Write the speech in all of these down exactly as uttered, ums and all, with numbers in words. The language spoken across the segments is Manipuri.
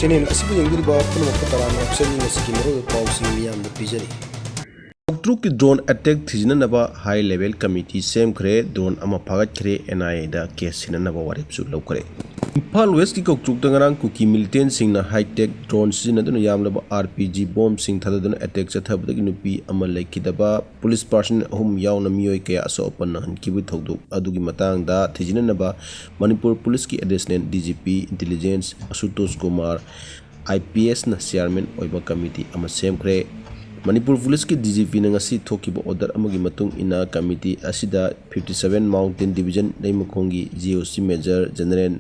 ꯆꯦꯅꯦꯜ ꯑꯁꯤꯕꯨ ꯌꯦꯡꯕꯤꯔꯤꯕ ꯄꯨꯝꯅꯃꯛꯄꯨ ꯇꯔꯥꯝꯅ ꯑꯣꯛꯆꯔꯤ꯫ ꯉꯁꯤꯒꯤ ꯃꯔꯨꯑꯣꯏꯕ ꯄꯥꯎꯁꯤꯡ ꯃꯤꯌꯥꯝꯗ ꯄꯤꯖꯔꯤ꯫ ꯀꯣꯛꯇ꯭ꯔꯨꯛꯀꯤ drone attack ꯊꯤꯖꯤꯟꯅꯅꯕ high level committee ꯁꯦꯝꯈ꯭ꯔꯦ꯫ Drone ꯑꯃ ꯐꯥꯒꯠꯈ꯭ꯔꯦ꯫ NIA ꯗ case ꯁꯤꯟꯅꯅꯕ ꯋꯥꯔꯦꯞꯁꯨ ꯂꯧꯈ꯭ꯔꯦ꯫ ꯏꯝꯐꯥꯜ West ꯀꯤ ꯀꯣꯛꯇ꯭ꯔꯨꯛꯇ ꯉꯔꯥꯡ ꯀꯨꯀꯤ militant ꯁꯤꯡꯅ high-tech drone ꯁꯤꯖꯤꯟꯅꯗꯨꯅ ꯌꯥꯝꯂꯕ RPG bomb ꯁꯤꯡ ꯊꯥꯗꯗꯨꯅ attack ꯆꯠꯊꯕꯗꯒꯤ ꯅꯨꯄꯤ ꯑꯃ ꯂꯩꯈꯤꯗꯕ, police personnel ꯑꯍꯨꯝ ꯌꯥꯎꯅ ꯃꯤꯑꯣꯏ ꯀꯌꯥ ꯑꯁꯣꯛ ꯑꯄꯟ ꯅꯪꯍꯟꯈꯤꯕꯒꯤ ꯊꯧꯗꯣꯛ ꯑꯗꯨꯒꯤ ꯃꯇꯥꯡꯗ ꯊꯤꯖꯤꯟꯅꯅꯕ ꯃꯅꯤꯄꯨꯔ police ꯀꯤ Additional DGP Intelligence ꯑꯁꯨꯇꯣꯁ Kumar, IPS ꯅ chairman ꯑꯣꯏꯕ committee ꯑꯃ ꯁꯦꯝꯈ꯭ꯔꯦ꯫ ꯃꯅꯤꯄꯨꯔ police ꯀꯤ DGP ꯅ ꯉꯁꯤ ꯊꯣꯛꯈꯤꯕ order ꯑꯃꯒꯤ ꯃꯇꯨꯡ ꯏꯟꯅ committee ꯑꯁꯤꯗ fifty seven Mountain Division ꯂꯩꯃꯈꯣꯡꯒꯤ GOC Major General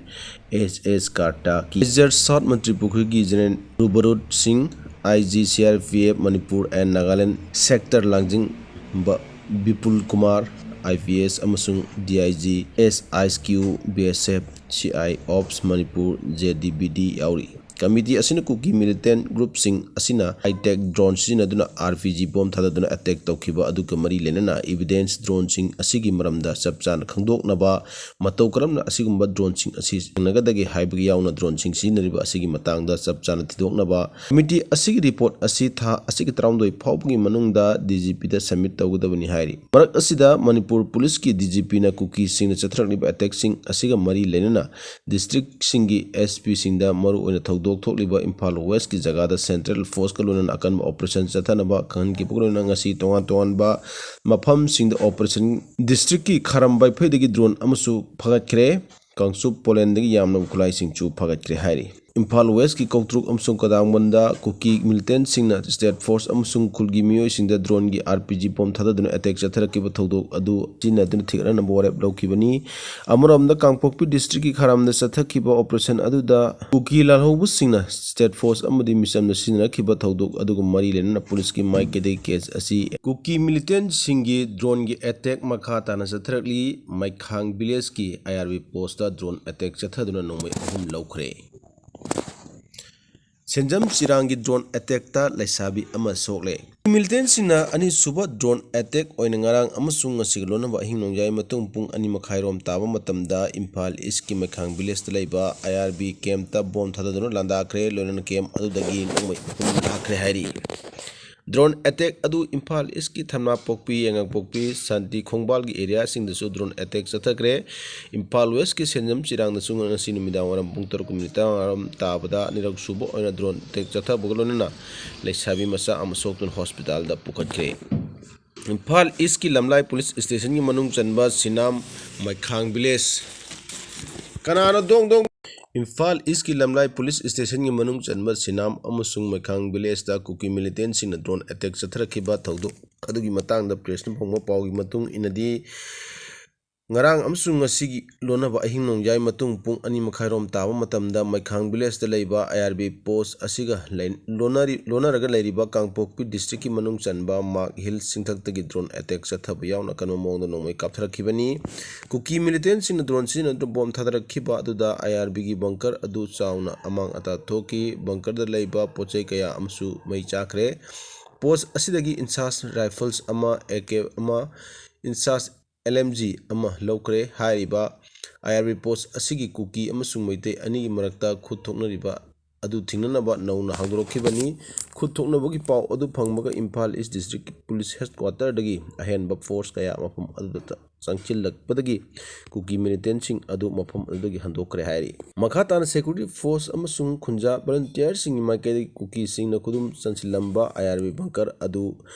S S ꯀꯥꯔꯇꯥꯀꯤ, Major South ꯃꯟꯇ꯭ꯔꯤ ꯄꯨꯈ꯭ꯔꯤꯒꯤ General ꯔꯨꯕꯔꯨꯠ ꯁꯤꯡ, IG CRPF Manipur and Nagaland Sector ꯂꯥꯡꯖꯤꯡꯕ Bipul Kumar, IPS, ꯑꯃꯁꯨꯡ DIG S I Q, BSF, CI Ops Manipur, JDBD ꯌꯥꯎꯔꯤ꯫ Committee ꯑꯁꯤꯅ ꯀꯨꯀꯤ militant group ꯁꯤꯡ ꯑꯁꯤꯅ high-tech drone ꯁꯤꯖꯤꯟꯅꯗꯨꯅ RPG bomb ꯊꯥꯗꯗꯨꯅ attack ꯇꯧꯈꯤꯕ ꯑꯗꯨꯒ ꯃꯔꯤ ꯂꯩꯅꯅ evidence drone ꯁꯤꯡ ꯑꯁꯤꯒꯤ ꯃꯔꯝꯗ ꯆꯞ ꯆꯥꯅ ꯈꯪꯗꯣꯛꯅꯕ, ꯃꯇꯧ ꯀꯔꯝꯅ ꯑꯁꯤꯒꯨꯝꯕ drone ꯁꯤꯡ ꯑꯁꯤ ꯁꯦꯡꯅꯒꯗꯒꯦ ꯍꯥꯏꯕꯒꯤ ꯌꯥꯎꯅ drone ꯁꯤꯡ ꯁꯤꯖꯤꯟꯅꯔꯤꯕ ꯑꯁꯤꯒꯤ ꯃꯇꯥꯡꯗ ꯆꯞ ꯆꯥꯅ ꯊꯤꯗꯣꯛꯅꯕ committee ꯑꯁꯤꯒꯤ report ꯑꯁꯤ ꯊꯥ ꯑꯁꯤꯒꯤ ꯇꯔꯥꯍꯨꯝꯗꯣꯏ ꯐꯥꯎꯕꯒꯤ ꯃꯅꯨꯡꯗ DGP ꯗ submit ꯇꯧꯒꯗꯕꯅꯤ ꯍꯥꯏꯔꯤ꯫ ꯃꯔꯛ ꯑꯁꯤꯗ ꯃꯅꯤꯄꯨꯔ police ꯀꯤ DGP ꯅ ꯀꯨꯀꯤꯁꯤꯡꯅ ꯆꯠꯊꯔꯛꯂꯤꯕ attack ꯁꯤꯡ ꯑꯁꯤꯒ ꯃꯔꯤ ꯂꯩꯅꯅ district ꯁꯤꯡꯒꯤ SP ꯁꯤꯡꯗ ꯃꯔꯨꯑꯣꯏꯅ ꯊꯧꯗꯣꯛ ꯊꯣꯛꯂꯤꯕ ꯏꯝꯐꯥꯜ West ꯀꯤ ꯖꯒꯥꯗ central force ꯀ ꯂꯣꯏꯅꯅ ꯑꯀꯟꯕ operation ꯆꯠꯊꯅꯕ ꯈꯪꯍꯟꯈꯤꯕꯒ ꯂꯣꯏꯅꯅ ꯉꯁꯤ ꯇꯣꯉꯥꯟ ꯇꯣꯉꯥꯟꯕ ꯃꯐꯝꯁꯤꯡꯗ operation, district ꯀꯤ ꯈꯥꯔꯝ ꯕꯥꯏꯐꯩꯗꯒꯤ drone ꯑꯃꯁꯨ ꯐꯥꯒꯠꯈ꯭ꯔꯦ꯫ ꯀꯥꯡꯆꯨꯞ ꯄꯣꯂꯦꯟꯗꯒꯤ ꯌꯥꯝꯂꯕ ꯈꯨꯠꯂꯥꯏꯁꯤꯡꯁꯨ ꯐꯥꯒꯠꯈ꯭ꯔꯦ ꯍꯥꯏꯔꯤ꯫ ꯏꯝꯐꯥꯜ West ꯀꯤ ꯀꯧꯇ꯭ꯔꯨꯛ ꯑꯃꯁꯨꯡ ꯀꯗꯥꯡꯕꯟꯗ ꯀꯨꯀꯤ militant ꯁꯤꯡꯅ state force ꯑꯃꯁꯨꯡ ꯈꯨꯜꯒꯤ ꯃꯤꯑꯣꯏꯁꯤꯡꯗ drone ꯒꯤ RPG bomb ꯊꯥꯗꯗꯨꯅ attack ꯆꯠꯊꯔꯛꯈꯤꯕ ꯊꯧꯗꯣꯛ ꯑꯗꯨ ꯁꯤꯖꯤꯟꯅꯗꯨꯅ ꯊꯤꯒꯠꯅꯅꯕ ꯋꯥꯔꯦꯞ ꯂꯧꯈꯤꯕꯅꯤ꯫ ꯑꯃꯔꯣꯝꯗ ꯀꯥꯡꯄꯣꯛꯄꯤ district ꯀꯤ ꯈꯥꯔꯝꯗ ꯆꯠꯊꯈꯤꯕ operation ꯑꯗꯨꯗ ꯀꯨꯀꯤ ꯂꯥꯜꯍꯧꯕꯁꯤꯡꯅ state force ꯑꯃꯗꯤ ꯃꯤꯆꯝꯗ ꯁꯤꯖꯤꯟꯅꯔꯛꯈꯤꯕ ꯊꯧꯗꯣꯛ ꯑꯗꯨꯒ ꯃꯔꯤ ꯂꯩꯅꯅ police ꯀꯤ ꯃꯥꯏꯀꯩꯗꯒꯤ case ꯑꯁꯤ ꯀꯨꯀꯤ militant ꯁꯤꯡꯒꯤ drone ꯒꯤ attack ꯃꯈꯥ ꯇꯥꯅ ꯆꯠꯊꯔꯛꯂꯤ꯫ ꯃꯩꯈꯥꯡ village ꯀꯤ IRB post ꯇ drone attack ꯆꯠꯊꯗꯨꯅ ꯅꯣꯡꯃꯩ ꯑꯍꯨꯝ ꯂꯧꯈ꯭ꯔꯦ꯫ ꯁꯦꯟꯖꯝ ꯆꯤꯔꯥꯡꯒꯤ ꯗ꯭ꯔꯣꯟ ꯑꯦꯇꯦꯛꯇ ꯂꯩꯁꯥꯕꯤ ꯑꯃ ꯁꯣꯛꯂꯦ꯫ ꯃꯤꯂꯤꯇꯦꯟꯁꯤꯡꯅ ꯑꯅꯤꯁꯨꯕ ꯗ꯭ꯔꯣꯟ ꯑꯦꯇꯦꯛ ꯑꯣꯏꯅ ꯉꯔꯥꯡ ꯑꯃꯁꯨꯡ ꯉꯁꯤꯒ ꯂꯣꯟꯅꯕ ꯑꯍꯤꯡ ꯅꯣꯡꯌꯥꯏ ꯃꯇꯨꯡ ꯄꯨꯡ ꯑꯅꯤ ꯃꯈꯥꯏꯔꯣꯝ ꯇꯥꯕ ꯃꯇꯝꯗ ꯏꯝꯐꯥꯜ ꯏꯁꯀꯤ ꯃꯩꯈꯥꯡ ꯚꯤꯂꯦꯖꯇ ꯂꯩꯕ ꯑꯥꯏ ꯑꯥꯔ ꯕꯤ ꯀꯦꯝꯞꯇ ꯕꯣꯝ ꯊꯥꯗꯗꯨꯅ ꯂꯥꯟꯗꯥꯈ꯭ꯔꯦ꯫ ꯂꯣꯏꯅꯅ ꯀꯦꯝꯞ ꯑꯗꯨꯗꯒꯤ ꯅꯣꯡꯃꯩ ꯑꯍꯨꯝ ꯂꯥꯛꯈ꯭ꯔꯦ ꯍꯥꯏꯔꯤ꯫ ꯗ꯭ꯔꯣꯟ ꯑꯦꯇꯦꯛ ꯑꯗꯨ ꯏꯝꯐꯥꯜ ꯏꯁꯀꯤ ꯊꯝꯅꯥꯄꯣꯛꯄꯤ, ꯌꯥꯏꯉꯪꯄꯣꯛꯄꯤ, ꯁꯥꯟꯇꯤ ꯈꯣꯡꯕꯥꯜꯒꯤ ꯑꯦꯔꯤꯌꯥꯁꯤꯡꯗꯁꯨ ꯗ꯭ꯔꯣꯟ ꯑꯦꯇꯦꯛ ꯆꯠꯊꯈ꯭ꯔꯦ꯫ ꯏꯝꯐꯥꯜ ꯋꯦꯁꯀꯤ ꯁꯦꯟꯖꯝ ꯆꯤꯔꯥꯡꯗꯁꯨ ꯉꯁꯤ ꯅꯨꯃꯤꯗꯥꯡ ꯋꯥꯏꯔꯝ ꯄꯨꯡ ꯇꯔꯨꯛ ꯃꯤꯅꯤꯠ ꯇꯔꯥꯃꯉꯥ ꯇꯥꯕꯗ ꯑꯅꯤꯔꯛ ꯁꯨꯕ ꯑꯣꯏꯅ ꯗ꯭ꯔꯣꯟ ꯑꯦꯇꯦꯛ ꯆꯠꯊꯕꯒ ꯂꯣꯏꯅꯅ ꯂꯩꯁꯥꯕꯤ ꯃꯆꯥ ꯑꯃ ꯁꯣꯛꯇꯨꯅ ꯍꯣꯁꯄꯤꯇꯥꯜꯗ ꯄꯨꯈꯠꯈ꯭ꯔꯦ꯫ ꯏꯝꯐꯥꯜ ꯏꯁꯀꯤ ꯂꯝꯂꯥꯏ ꯄꯨꯂꯤꯁ ꯁ꯭ꯇꯦꯁꯟꯒꯤ ꯃꯅꯨꯡ ꯆꯟꯕ ꯁꯤꯅꯥꯝ ꯃꯩꯈꯥꯡ ꯚꯤꯂꯦꯖ꯫ ꯀꯅꯥꯅꯣ ꯗꯣꯡ ꯗꯣꯡ? ꯏꯝꯐꯥꯜ ꯏꯁꯀꯤ ꯂꯝꯂꯥꯏ ꯄꯨꯂꯤꯁ ꯁ꯭ꯇꯦꯁꯟꯒꯤ ꯃꯅꯨꯡ ꯆꯟꯕ ꯁꯤꯅꯥꯝ ꯑꯃꯁꯨꯡ ꯃꯩꯈꯥꯡ ꯚꯤꯂꯦꯖꯇ ꯀꯨꯀꯤ ꯃꯤꯂꯤꯇꯦꯟꯁꯤꯡꯅ ꯗ꯭ꯔꯣꯟ ꯑꯦꯇꯦꯛ ꯆꯠꯊꯔꯛꯈꯤꯕ ꯊꯧꯗꯣꯛ ꯑꯗꯨꯒꯤ ꯃꯇꯥꯡꯗ ꯄ꯭ꯔꯦꯁꯅ ꯐꯪꯕ ꯄꯥꯎꯒꯤ ꯃꯇꯨꯡ ꯏꯟꯅꯗꯤ, ꯉꯔꯥꯡ ꯑꯃꯁꯨꯡ ꯉꯁꯤꯒꯤ ꯂꯣꯟꯅꯕ ꯑꯍꯤꯡ ꯅꯣꯡꯌꯥꯏ ꯃꯇꯨꯡ ꯄꯨꯡ ꯑꯅꯤ ꯃꯈꯥꯏꯔꯣꯝ ꯇꯥꯕ ꯃꯇꯝꯗ ꯃꯩꯈꯥꯡ ꯚꯤꯂꯦꯖꯇ ꯂꯩꯕ ꯑꯥꯏ ꯑꯥꯔ ꯕꯤ ꯄꯣꯁ ꯑꯁꯤꯒ ꯂꯩ-, ꯂꯣꯟꯅꯔꯤ-, ꯂꯣꯟꯅꯔꯒ ꯂꯩꯔꯤꯕ ꯀꯥꯡꯄꯣꯛꯄꯤ ꯗꯤꯁꯇ꯭ꯔꯤꯛꯀꯤ ꯃꯅꯨꯡ ꯆꯟꯕ ꯃꯥꯔꯛ ꯍꯤꯜ ꯆꯤꯡꯊꯛꯇꯒꯤ ꯗ꯭ꯔꯣꯟ ꯑꯦꯇꯦꯛ ꯆꯠꯊꯕ ꯌꯥꯎꯅ ꯑꯀꯟꯕ ꯃꯑꯣꯡꯗ ꯅꯣꯡꯃꯩ ꯀꯥꯞꯊꯔꯛꯈꯤꯕꯅꯤ꯫ ꯀꯨꯀꯤ ꯃꯤꯂꯤꯇꯦꯟꯁꯤꯡꯅ ꯗ꯭ꯔꯣꯟ ꯁꯤꯖꯤꯟꯅꯗꯨꯅ ꯕꯣꯝ ꯊꯥꯗꯔꯛꯈꯤꯕ ꯑꯗꯨꯗ ꯑꯥꯏ ꯑꯥꯔ ꯕꯤꯒꯤ ꯕꯪꯀꯔ ꯑꯗꯨ ꯆꯥꯎꯅ ꯑꯃꯥꯡ ꯑꯇꯥ ꯊꯣꯛꯈꯤ꯫ ꯕꯪꯀꯔꯗ ꯂꯩꯕ ꯄꯣꯠ ꯆꯩ ꯀꯌꯥ ꯑꯃꯁꯨ ꯃꯩ ꯆꯥꯈ꯭ꯔꯦ꯫ ꯄꯣꯁ ꯑꯁꯤꯗꯒꯤ ꯏꯟꯁꯥꯁ ꯔꯥꯏꯐꯜꯁ ꯑꯃ, ꯑꯦ ꯀꯦ ꯑꯃ, ꯏꯟꯁꯥꯁ ꯑꯦꯜ ꯑꯦꯝ ꯖꯤ ꯑꯃ ꯂꯧꯈ꯭ꯔꯦ꯫ ꯍꯥꯏꯔꯤꯕ ꯑꯥꯏ ꯑꯥꯔ ꯕꯤ ꯄꯣꯁ ꯑꯁꯤꯒꯤ ꯀꯨꯀꯤ ꯑꯃꯁꯨꯡ ꯃꯩꯇꯩ ꯑꯅꯤꯒꯤ ꯃꯔꯛꯇ ꯈꯨꯠ ꯊꯣꯛꯅꯔꯤꯕ ꯑꯗꯨ ꯊꯤꯡꯅꯅꯕ ꯅꯧꯅ ꯍꯥꯡꯗꯣꯔꯛꯈꯤꯕꯅꯤ꯫ ꯈꯨꯠ ꯊꯣꯛꯅꯕꯒꯤ ꯄꯥꯎ ꯑꯗꯨ ꯐꯪꯕꯒ ꯏꯝꯐꯥꯜ ꯏꯁ ꯗꯤꯁꯇ꯭ꯔꯤꯛ ꯄꯨꯂꯤꯁ ꯍꯦꯗꯀ꯭ꯋꯥꯇꯔꯗꯒꯤ ꯑꯍꯦꯟꯕ ꯐꯣꯔꯁ ꯀꯌꯥ ꯃꯐꯝ ꯑꯗꯨꯗ ꯆꯪꯁꯤꯜꯂꯛꯄꯗꯒꯤ ꯀꯨꯀꯤ ꯃꯤꯂꯤꯇꯦꯟꯁꯤꯡ ꯑꯗꯨ ꯃꯐꯝ ꯑꯗꯨꯗꯒꯤ ꯍꯟꯗꯣꯛꯈ꯭ꯔꯦ ꯍꯥꯏꯔꯤ꯫ ꯃꯈꯥ ꯇꯥꯅ ꯁꯦꯀ꯭ꯌꯨꯔꯤꯇꯤ ꯐꯣꯔꯁ ꯑꯃꯁꯨꯡ ꯈꯨꯟꯖꯥ ꯚꯣꯂꯨꯟꯇꯤꯌꯔꯁꯤꯡꯒꯤ ꯃꯥꯏꯀꯩꯗꯒꯤ ꯀꯨꯀꯤꯁꯤꯡꯅ ꯈꯨꯗꯨꯝ ꯆꯟꯁꯤꯜꯂꯝꯕ ꯑꯥꯏ ꯑꯥꯔ ꯕꯤ ꯕꯪꯀꯔ ꯑꯗꯨ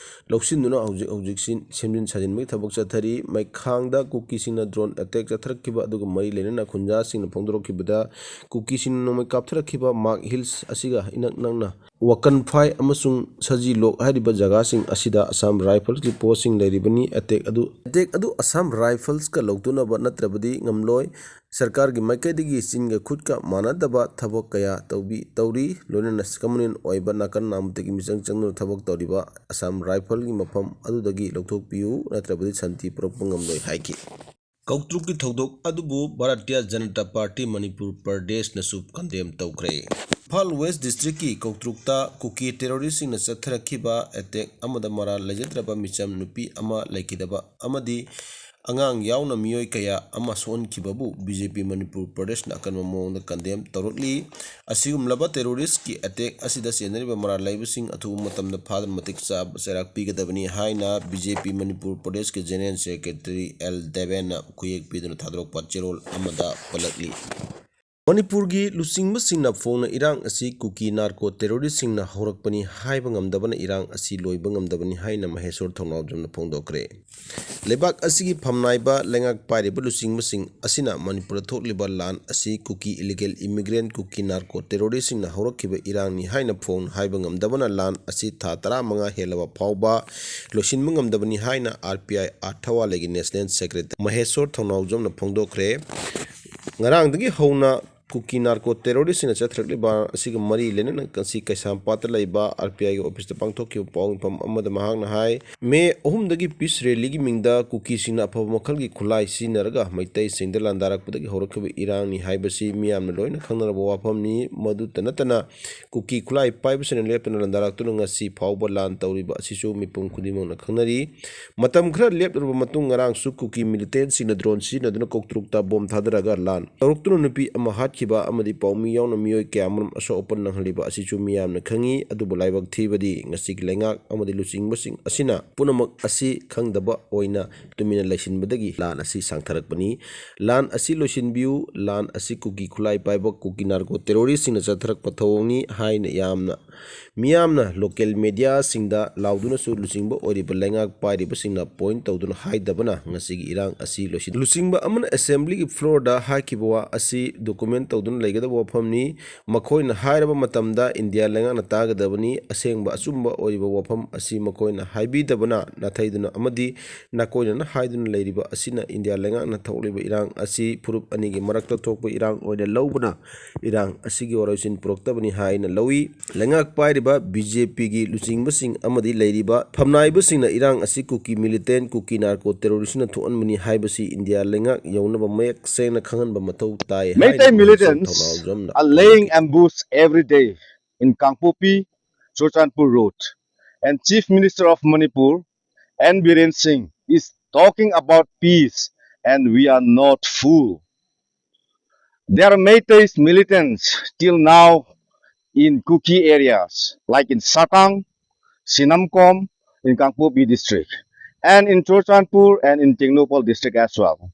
ꯂꯧꯁꯤꯟꯗꯨꯅ ꯍꯧꯖꯤꯛ ꯍꯧꯖꯤꯛ ꯁꯤꯟ-, ꯁꯦꯝꯖꯤꯟ ꯁꯥꯖꯤꯟꯕꯒꯤ ꯊꯕꯛ ꯆꯠꯊꯔꯤ꯫ ꯃꯩꯈꯥꯡꯗ ꯀꯨꯀꯤꯁꯤꯡꯅ ꯗ꯭ꯔꯣꯟ ꯑꯦꯇꯦꯛ ꯆꯠꯊꯔꯛꯈꯤꯕ ꯑꯗꯨꯒ ꯃꯔꯤ ꯂꯩꯅꯅ ꯈꯨꯟꯖꯥꯁꯤꯡꯅ ꯐꯣꯡꯗꯣꯔꯛꯈꯤꯕꯗ, ꯀꯨꯀꯤꯁꯤꯡꯅ ꯅꯣꯡꯃꯩ ꯀꯥꯞꯊꯔꯛꯈꯤꯕ ꯃꯥꯔꯛ ꯍꯤꯜꯁ ꯑꯁꯤꯒ ꯏꯅꯛ ꯅꯛꯅ ꯋꯥꯀꯟꯐꯥꯏ ꯑꯃꯁꯨꯡ ꯁꯖꯤ ꯂꯣꯛ ꯍꯥꯏꯔꯤꯕ ꯖꯒꯥꯁꯤꯡ ꯑꯁꯤꯗ ꯑꯁꯥꯝ ꯔꯥꯏꯐꯜꯁꯀꯤ ꯄꯣꯁꯁꯤꯡ ꯂꯩꯔꯤꯕꯅꯤ꯫ ꯑꯦꯇꯦꯛ ꯑꯗꯨ, ꯑꯦꯇꯦꯛ ꯑꯗꯨ ꯑꯁꯥꯝ ꯔꯥꯏꯐꯜꯁꯀ ꯂꯧꯊꯣꯛꯅꯕ ꯅꯠꯇ꯭ꯔꯕꯗꯤ ꯉꯝꯂꯣꯏ꯫ ꯁꯔꯀꯥꯔꯒꯤ ꯃꯥꯏꯀꯩꯗꯒꯤ ꯆꯤꯟꯒ ꯈꯨꯠꯀ ꯃꯥꯟꯅꯗꯕ ꯊꯕꯛ ꯀꯌꯥ ꯇꯧꯕꯤ-, ꯇꯧꯔꯤ꯫ ꯂꯣꯏꯅꯅ ꯀꯃꯟ ꯑꯣꯏꯕ ꯅꯥꯀꯟ ꯅꯥꯝꯃꯗꯒꯤ ꯃꯤꯆꯪ ꯆꯪꯗꯨꯅ ꯊꯕꯛ ꯇꯧꯔꯤꯕ ꯑꯁꯥꯝ ꯔꯥꯏꯐꯜꯒꯤ ꯃꯐꯝ ꯑꯗꯨꯗꯒꯤ ꯂꯧꯊꯣꯛꯄꯤꯌꯨ, ꯅꯠꯇ꯭ꯔꯕꯗꯤ ꯁꯥꯟꯇꯤ ꯄꯨꯔꯛꯄ ꯉꯝꯂꯣꯏ ꯍꯥꯏꯈꯤ꯫ ꯀꯧꯇ꯭ꯔꯨꯛꯀꯤ ꯊꯧꯗꯣꯛ ꯑꯗꯨꯕꯨ ꯚꯥꯔꯇꯤꯌ ꯖꯅꯇꯥ ꯄꯥꯔꯇꯤ ꯃꯅꯤꯄꯨꯔ ꯄ꯭ꯔꯗꯦꯁꯅꯁꯨ ꯀꯟꯗꯦꯝ ꯇꯧꯈ꯭ꯔꯦ꯫ ꯏꯝꯐꯥꯜ ꯋꯦꯁ ꯗꯤꯁꯇ꯭ꯔꯤꯛꯀꯤ ꯀꯧꯇ꯭ꯔꯨꯛꯇ ꯀꯨꯀꯤ ꯇꯦꯔꯣꯔꯤꯁꯁꯤꯡꯅ ꯆꯠꯊꯔꯛꯈꯤꯕ ꯑꯦꯇꯦꯛ ꯑꯃꯗ ꯃꯔꯥꯜ ꯂꯩꯖꯗ꯭ꯔꯕ ꯃꯤꯆꯝ ꯅꯨꯄꯤ ꯑꯃ ꯂꯩꯈꯤꯗꯕ ꯑꯃꯗꯤ ꯑꯉꯥꯡ ꯌꯥꯎꯅ ꯃꯤꯑꯣꯏ ꯀꯌꯥ ꯑꯃ ꯁꯣꯛꯍꯟꯈꯤꯕꯕꯨ ꯕꯤ ꯖꯦ ꯄꯤ ꯃꯅꯤꯄꯨꯔ ꯄ꯭ꯔꯗꯦꯁꯅ ꯑꯀꯟꯕ ꯃꯑꯣꯡꯗ ꯀꯟꯗꯦꯝ ꯇꯧꯔꯛꯂꯤ꯫ ꯑꯁꯤꯒꯨꯝꯂꯕ ꯇꯦꯔꯣꯔꯤꯁꯀꯤ ꯑꯦꯇꯦꯛ ꯑꯁꯤꯗ ꯆꯦꯟꯅꯔꯤꯕ ꯃꯔꯥꯜ ꯂꯩꯕꯁꯤꯡ ꯑꯊꯨꯕ ꯃꯇꯝꯗ ꯐꯥꯗꯨꯅ ꯃꯇꯤꯛ ꯆꯥꯕ ꯆꯩꯔꯥꯛ ꯄꯤꯒꯗꯕꯅꯤ ꯍꯥꯏꯅ ꯕꯤ ꯖꯦ ꯄꯤ ꯃꯅꯤꯄꯨꯔ ꯄ꯭ꯔꯗꯦꯁꯀꯤ ꯖꯦꯅꯔꯦꯜ ꯁꯦꯀ꯭ꯔꯦꯇꯔꯤ ꯑꯦꯜ ꯗꯦꯕꯦꯟꯅ ꯈꯨꯌꯦꯛ ꯄꯤꯗꯨꯅ ꯊꯥꯗꯣꯔꯛꯄ ꯆꯦꯔꯣꯜ ꯑꯃꯗ ꯄꯜꯂꯛꯂꯤ꯫ ꯃꯅꯤꯄꯨꯔꯒꯤ ꯂꯨꯆꯤꯡꯕꯁꯤꯡꯅ ꯐꯣꯡꯅ ꯏꯔꯥꯡ ꯑꯁꯤ ꯀꯨꯀꯤ ꯅꯥꯔꯀꯣ ꯇꯦꯔꯣꯔꯤꯁꯁꯤꯡꯅ ꯍꯧꯔꯛꯄꯅꯤ ꯍꯥꯏꯕ ꯉꯝꯗꯕꯅ ꯏꯔꯥꯡ ꯑꯁꯤ ꯂꯣꯏꯕ ꯉꯝꯗꯕꯅꯤ ꯍꯥꯏꯅ ꯃꯍꯦꯁꯣꯔ ꯊꯧꯅꯥꯎꯖꯝꯅ ꯐꯣꯡꯗꯣꯛꯈ꯭ꯔꯦ꯫ ꯂꯩꯕꯥꯛ ꯑꯁꯤꯒꯤ ꯐꯝꯅꯥꯏꯕ ꯂꯩꯉꯥꯛ ꯄꯥꯏꯔꯤꯕ ꯂꯨꯆꯤꯡꯕꯁꯤꯡ ꯑꯁꯤꯅ ꯃꯅꯤꯄꯨꯔꯗ ꯊꯣꯛꯂꯤꯕ ꯂꯥꯟ ꯑꯁꯤ ꯀꯨꯀꯤ ꯏꯂꯤꯒꯦꯜ ꯏꯃꯤꯒ꯭ꯔꯦꯟ, ꯀꯨꯀꯤ ꯅꯥꯔꯀꯣ ꯇꯦꯔꯣꯔꯤꯁꯁꯤꯡꯅ ꯍꯧꯔꯛꯈꯤꯕ ꯏꯔꯥꯡꯅꯤ ꯍꯥꯏꯅ ꯐꯣꯡꯅ ꯍꯥꯏꯕ ꯉꯝꯗꯕꯅ ꯂꯥꯟ ꯑꯁꯤ ꯊꯥ ꯇꯔꯥꯃꯉꯥ ꯍꯦꯜꯂꯕ ꯐꯥꯎꯕ ꯂꯣꯏꯁꯤꯟꯕ ꯉꯝꯗꯕꯅꯤ ꯍꯥꯏꯅ ꯑꯥꯔ ꯄꯤ ꯑꯥꯏ ꯑꯥꯔꯊꯋꯥꯂꯦꯒꯤ ꯅꯦꯁꯅꯦꯜ ꯁꯦꯀ꯭ꯔꯦꯇꯔꯤ ꯃꯍꯦꯁꯣꯔ ꯊꯧꯅꯥꯎꯖꯝꯅ ꯐꯣꯡꯗꯣꯛꯈ꯭ꯔꯦ꯫ ꯉꯔꯥꯡꯗꯒꯤ ꯍꯧꯅ ꯀꯨꯀꯤ ꯅꯥꯔꯀꯣ ꯇꯦꯔꯣꯔꯤꯁꯁꯤꯡꯅ ꯆꯠꯊꯔꯛꯂꯤꯕ ꯑꯁꯤꯒ ꯃꯔꯤ ꯂꯩꯅꯅ ꯉꯁꯤ ꯀꯩꯁꯥꯝꯄꯥꯠꯇ ꯂꯩꯕ ꯑꯥꯔ ꯄꯤ ꯑꯥꯏꯒꯤ ꯑꯣꯐꯤꯁꯇ ꯄꯥꯡꯊꯣꯛꯈꯤꯕ ꯄꯥꯎꯃꯤꯐꯝ ꯑꯃꯗ ꯃꯍꯥꯛꯅ ꯍꯥꯏ, ꯃꯦ ꯑꯍꯨꯝꯗꯒꯤ ꯄꯤꯁ ꯔꯦꯂꯤꯒꯤ ꯃꯤꯡꯗ ꯀꯨꯀꯤꯁꯤꯡꯅ ꯑꯐꯕ ꯃꯈꯜꯒꯤ ꯈꯨꯠꯂꯥꯏ ꯁꯤꯖꯤꯟꯅꯔꯒ ꯃꯩꯇꯩꯁꯤꯡꯗ ꯂꯥꯟꯗꯥꯔꯛꯄꯗꯒꯤ ꯍꯧꯔꯛꯈꯤꯕ ꯏꯔꯥꯡꯅꯤ ꯍꯥꯏꯕꯁꯤ ꯃꯤꯌꯥꯝꯅ ꯂꯣꯏꯅ ꯈꯪꯅꯔꯕ ꯋꯥꯐꯝꯅꯤ꯫ ꯃꯗꯨꯇ ꯅꯠꯇꯅ ꯀꯨꯀꯤ ꯈꯨꯠꯂꯥꯏ ꯄꯥꯏꯕꯁꯤꯡꯅ ꯂꯦꯞꯇꯅ ꯂꯥꯟꯗꯥꯔꯛꯇꯨꯅ ꯉꯁꯤ ꯐꯥꯎꯕ ꯂꯥꯟ ꯇꯧꯔꯤꯕ ꯑꯁꯤꯁꯨ ꯃꯤꯄꯨꯝ ꯈꯨꯗꯤꯡꯃꯛꯅ ꯈꯪꯅꯔꯤ꯫ ꯃꯇꯝ ꯈꯔ ꯂꯦꯞꯂꯨꯔꯕ ꯃꯇꯨꯡ ꯉꯔꯥꯡꯁꯨ ꯀꯨꯀꯤ ꯃꯤꯂꯤꯇꯦꯟꯁꯤꯡꯅ ꯗ꯭ꯔꯣꯟ ꯁꯤꯖꯤꯟꯅꯗꯨꯅ ꯀꯧꯇ꯭ꯔꯨꯛꯇ ꯕꯣꯝ ꯊꯥꯗꯔꯒ ꯂꯥꯟ ꯇꯧꯔꯛꯇꯨꯅ ꯅꯨꯄꯤ ꯑꯃ ꯍꯥꯠꯈꯤꯕ ꯑꯃꯗꯤ ꯄꯥꯎꯃꯤ ꯌꯥꯎꯅ ꯃꯤꯑꯣꯏ ꯀꯌꯥ ꯑꯃꯔꯣꯝ ꯑꯁꯣꯛ ꯑꯄꯟ ꯅꯪꯍꯜꯂꯤꯕ ꯑꯁꯤꯁꯨ ꯃꯤꯌꯥꯝꯅ ꯈꯪꯉꯤ꯫ ꯑꯗꯨꯕꯨ ꯂꯥꯏꯕꯛ ꯊꯤꯕꯗꯤ ꯉꯁꯤꯒꯤ ꯂꯩꯉꯥꯛ ꯑꯃꯗꯤ ꯂꯨꯆꯤꯡꯕꯁꯤꯡ ꯑꯁꯤꯅ ꯄꯨꯝꯅꯃꯛ ꯑꯁꯤ ꯈꯪꯗꯕ ꯑꯣꯏꯅ ꯇꯨꯃꯤꯟꯅ ꯂꯩꯁꯤꯟꯕꯗꯒꯤ ꯂꯥꯟ ꯑꯁꯤ ꯁꯥꯡꯊꯔꯛꯄꯅꯤ꯫ ꯂꯥꯟ ꯑꯁꯤ ꯂꯣꯏꯁꯤꯟꯕꯤꯌꯨ꯫ ꯂꯥꯟ ꯑꯁꯤ ꯀꯨꯀꯤ ꯈꯨꯠꯂꯥꯏ ꯄꯥꯏꯕ ꯀꯨꯀꯤ ꯅꯥꯔꯀꯣ ꯇꯦꯔꯣꯔꯤꯁꯁꯤꯡꯅ ꯆꯠꯊꯔꯛꯄ ꯊꯧꯑꯣꯡꯅꯤ ꯍꯥꯏꯅ ꯌꯥꯝꯅ ꯃꯤꯌꯥꯝꯅ ꯂꯣꯀꯦꯜ ꯃꯦꯗꯤꯌꯥꯁꯤꯡꯗ ꯂꯥꯎꯗꯨꯅꯁꯨ ꯂꯨꯆꯤꯡꯕ ꯑꯣꯏꯔꯤꯕ ꯂꯩꯉꯥꯛ ꯄꯥꯏꯔꯤꯕꯁꯤꯡꯅ ꯄꯣꯏꯟ ꯇꯧꯗꯨꯅ ꯍꯥꯏꯗꯕꯅ ꯉꯁꯤꯒꯤ ꯏꯔꯥꯡ ꯑꯁꯤ ꯂꯣꯏꯁꯤꯟ꯫ ꯂꯨꯆꯤꯡꯕ ꯑꯃꯅ ꯑꯦꯁꯦꯝꯕ꯭ꯂꯤꯒꯤ ꯐ꯭ꯂꯣꯔꯗ ꯍꯥꯏꯈꯤꯕ ꯋꯥ ꯑꯁꯤ ꯗꯣꯀꯨꯃꯦꯟ ꯇꯧꯗꯨꯅ ꯂꯩꯒꯗꯕ ꯋꯥꯐꯝꯅꯤ꯫ ꯃꯈꯣꯏꯅ ꯍꯥꯏꯔꯕ ꯃꯇꯝꯗ ꯏꯟꯗꯤꯌꯥ ꯂꯩꯉꯥꯛꯅ ꯇꯥꯒꯗꯕꯅꯤ꯫ ꯑꯁꯦꯡꯕ ꯑꯆꯨꯝꯕ ꯑꯣꯏꯔꯤꯕ ꯋꯥꯐꯝ ꯑꯁꯤ ꯃꯈꯣꯏꯅ ꯍꯥꯏꯕꯤꯗꯕꯅ, ꯅꯥꯊꯩꯗꯨꯅ ꯑꯃꯗꯤ ꯅꯥꯀꯣꯏꯅꯅ ꯍꯥꯏꯗꯨꯅ ꯂꯩꯔꯤꯕ ꯑꯁꯤꯅ ꯏꯟꯗꯤꯌꯥ ꯂꯩꯉꯥꯛꯅ ꯊꯣꯛꯂꯤꯕ ꯏꯔꯥꯡ ꯑꯁꯤ ꯐꯨꯔꯨꯞ ꯑꯅꯤꯒꯤ ꯃꯔꯛꯇ ꯊꯣꯛꯄ ꯏꯔꯥꯡ ꯑꯣꯏꯅ ꯂꯧꯕꯅ ꯏꯔꯥꯡ ꯑꯁꯤꯒꯤ ꯋꯥꯔꯣꯏꯁꯤꯟ ꯄꯨꯔꯛꯇꯕꯅꯤ ꯍꯥꯏꯅ ꯂꯧꯏ꯫ ꯂꯩꯉꯥꯛ ꯄꯥꯏꯔꯤꯕ ꯕꯤ ꯖꯦ ꯄꯤꯒꯤ ꯂꯨꯆꯤꯡꯕꯁꯤꯡ ꯑꯃꯗꯤ ꯂꯩꯔꯤꯕ ꯐꯝꯅꯥꯏꯕꯁꯤꯡꯅ ꯏꯔꯥꯡ ꯑꯁꯤ ꯀꯨꯀꯤ ꯃꯤꯂꯤꯇꯦꯟ, ꯀꯨꯀꯤ ꯅꯥꯔꯀꯣ ꯇꯦꯔꯣꯔꯤꯁꯅ ꯊꯣꯛꯍꯟꯕꯅꯤ ꯍꯥꯏꯕꯁꯤ ꯏꯟꯗꯤꯌꯥ ꯂꯩꯉꯥꯛ ꯌꯧꯅꯕ ꯃꯌꯦꯛ ꯁꯦꯡꯅ ꯈꯪꯍꯟꯕ ꯃꯊꯧ ꯇꯥꯏ ꯍꯥꯏꯅ Meitei ꯃꯤꯁꯣꯟ militants ꯊꯧꯅꯥꯎꯖꯝꯅ are laying ambush every day in Kangpokpi, Churachandpur road. And Chief Minister of Manipur, N Biren Singh, is talking about peace, and we are not fool. There are Meitei militants till now in Kuki areas, like in Sakang, Sinamkom, in Kangpokpi district, and in Churachandpur and in Tengnoupal district as well.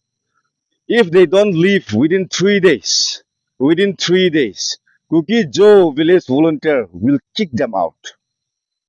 If they don't leave within three days, within three days, Kuki Zo village volunteer will kick them out.